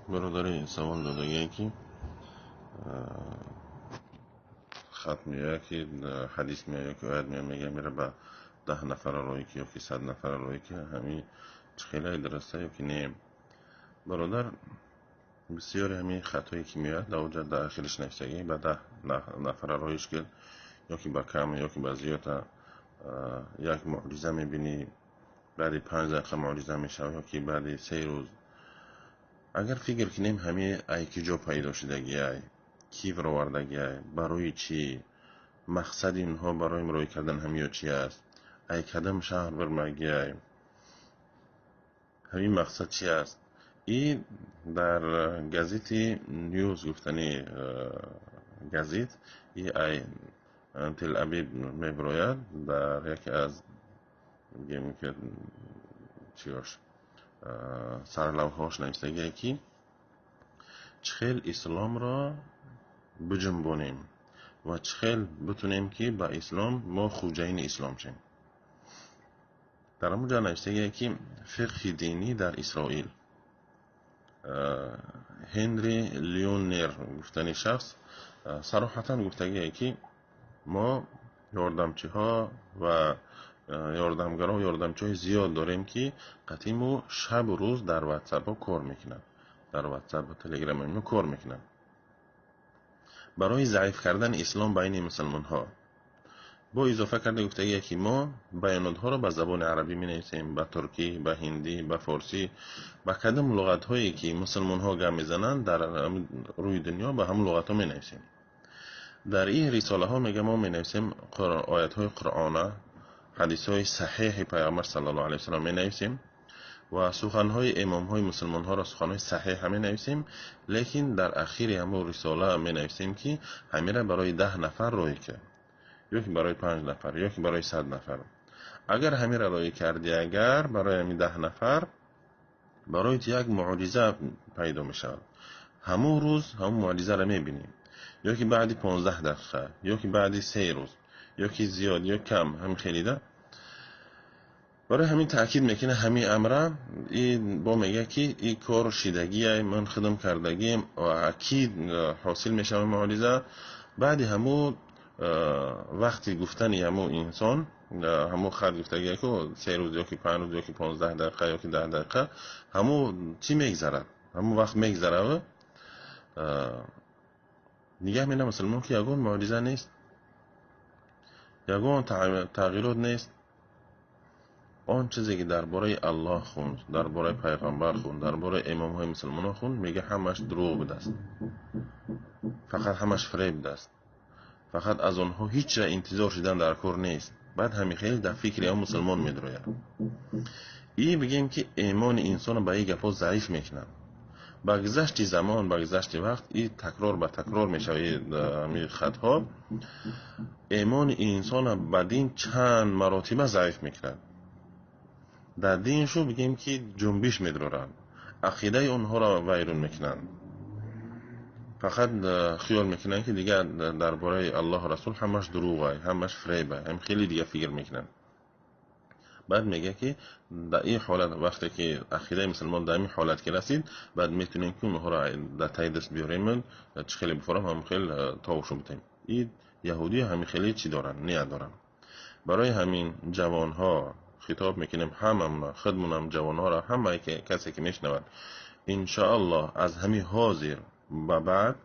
Бародари савол додагие, ки хат меояд, ки ҳадис меояд, ки оят меояд, мега, мера ба 10 нафара роҳӣ ки ёки 100 нафара роҳӣ ки, ҳамин чӣ хелае дуруста ё ки не? Бародар, бисёре ҳамин хатҳое ки меояд, дар оҷа дар ахириш нависагӣ, ба 10 нафара роҳиш кирд, ё ки ба кам, ё ки ба зиёда, як муъҷиза мебинӣ, баъди 5 дақиқа муъҷиза мешавад ё ки баъди 3 рӯз. Агар фикр кунем, ҳамин ай ки ҷо пайдо шудагиай, кӣ баровардагиай, барои чӣ, мақсади инҳо барои роҳӣ кардан ҳамиё чи аст, ай кадом шаҳр бирмагиай, ҳамин мақсад чи аст? И дар газети Ньюз гуфтани газет и ай Тел Абиб мебирояд, дар яке аз, бигем ки, чиёш, сарлавҳаош нависагие, ки чӣ хел исломро биҷунбонем ва чӣ хел битунем, ки ба ислом мо хуҷаини ислом шем. Дар ҳамон ҷо нависагие, ки фиқҳи динӣ дар Исроил, Ҳенри Леонер гуфтани шахс сароҳатан гуфтагие, ки мо ёрдамчиҳо ва ёрдамгаро, ёрдамчиҳои зиёд дорем, ки қатъи шабу рӯз дар Ватсапҳо кор мекунанд, дар Ватсап ва Телеграм ино кор мекунанд барои заиф кардани ислом байни мусулмонҳо. Бо изофа карда гуфтагие, ки мо баёнотҳоро ба забони арабӣ менависем, ба туркӣ, ба ҳиндӣ, ба форсӣ, ба кадом луғатҳое ки мусулмонҳо гап мезананд дар рӯи дунё, ба ҳамон луғатҳо менависем. Дар ин рисолаҳо, мега, мо менависем оятҳои Қуръона, ҳадисҳои саҳеҳи Пайғамбар саллаллоҳу алайҳи васаллам менависем ва суханҳои имомҳои мусулмонҳоро, суханҳои саҳеҳа менависем, лекин дар ахири ҳамон рисола менависем, ки ҳамира барои 10 нафар роҳӣ кард, ё ки барои панҷ нафар, ё ки барои 100 нафар. Агар ҳамира роҳӣ кардӣ, агар барои ҳамин 10 нафар, барои ту як муъҷиза пайдо мешавад. Ҳамон рӯз ҳамон муъҷизаро мебинӣ, ё ки баъди 15 дақиқа, ё ки баъди 3 рӯз, ё ки зиёд ё кам, ҳамин хелида. Барои ҳамин таъкид мекунад ҳамин амра и бо мегӯяд, ки и кор шидагие, ман худам кардагием ва акид ҳосил мешавад муъҷиза. Баъди ҳамун вақти гуфтани ҳамун инсон, ҳамун хат гуфтагие, ку 3 рӯз, ё ки 5 рӯз, ё ки 15 дақиқа, ё ки 10 дақиқа, ҳамун чӣ мегзарад, ҳамун вақт мегзарад, нигаҳ менам мусулмон, ки ягон муъҷиза нест, ягон тағйирот нест. Он чизе ки дар бораи Аллоҳ хунд, дар бораи пайғамбар хунд, дар бораи имомҳои мусулмонон хунд, мега, ҳамаш дурӯғ будааст, фақат ҳамаш фиреб будааст, фақат аз онҳо ҳеҷ интизор шудан дар кор нест. Баъд ҳамин хел дар фикри он мусулмон медарояд. И бигем, ки имони инсонро ба ин гапҳо заиф мекунад. Ба гузашти замон, ба гузашти вақт и такрор ба такрор мешавад ҳамин хатҳо, имони инсонро ба дин чанд маротиба заиф мекунад. Дар диншу, бигем, ки ҷунбиш медоранд, ақидаи онҳоро вайрон мекунанд. Фақат хиёл мекунанд, ки дигар дар бораи Аллоҳу Расул ҳамаш дурӯғай, ҳамаш фиребай, ҳам хеле дига фикр мекунанд. Баъд мегӯяд, ки дар ин ҳолат, вақте ки ақидаи мусулмон дар ҳамин ҳолат ки расид, баъд метавонем, ки онҳоро дар таи даст биёрем, чӣ хеле бифорам, ҳамин хел товушу битем. И яҳудӣ ҳамин хеле чӣ доранд, ният доранд. Барои ҳамин ҷавонҳо хитоб мекунем, ҳамамона, худмонам, ҷавонҳоро, ҳамае касе ки мешунавад, иншоаллоҳ, аз ҳамин ҳозир ба баъд,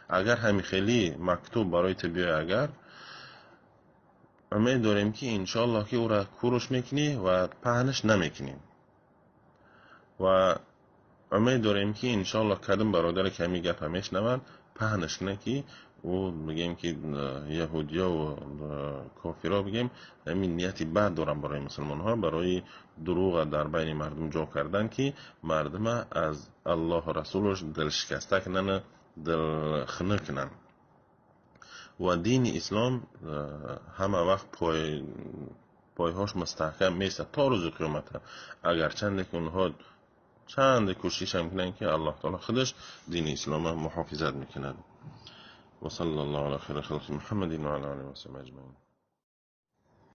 агар ҳамин хеле мактуб барои ту биёяд, агар, умед дорем, ки иншоаллоҳ, ки ӯра куруш мекунӣ ва паҳнаш намекунӣ. Ва умед дорем, ки иншоаллоҳ, кадом бародаре ки ҳамин гапа мешунавад, паҳнаш кунад, ки ӯ, бигем, ки яҳудиёву кофиро, бигем, ҳамин нияти бад доранд барои мусулмонҳо, барои дурӯға дар байни мардум ҷо кардан, ки мардума аз Аллоҳу Расулаш дилшикаста кунанд, дилхунук кунанд. Ва дини ислом ҳама вақт пойҳош мустаҳкам меистад то рӯзи қиёмата, агарчанде ки онҳо чанде кӯшишам кунанд, ки Аллоҳ таоло худаш дини ислома муҳофизат мекунад. وصلى الله على خير خلق محمد وعلى آله وصحبه أجمعين.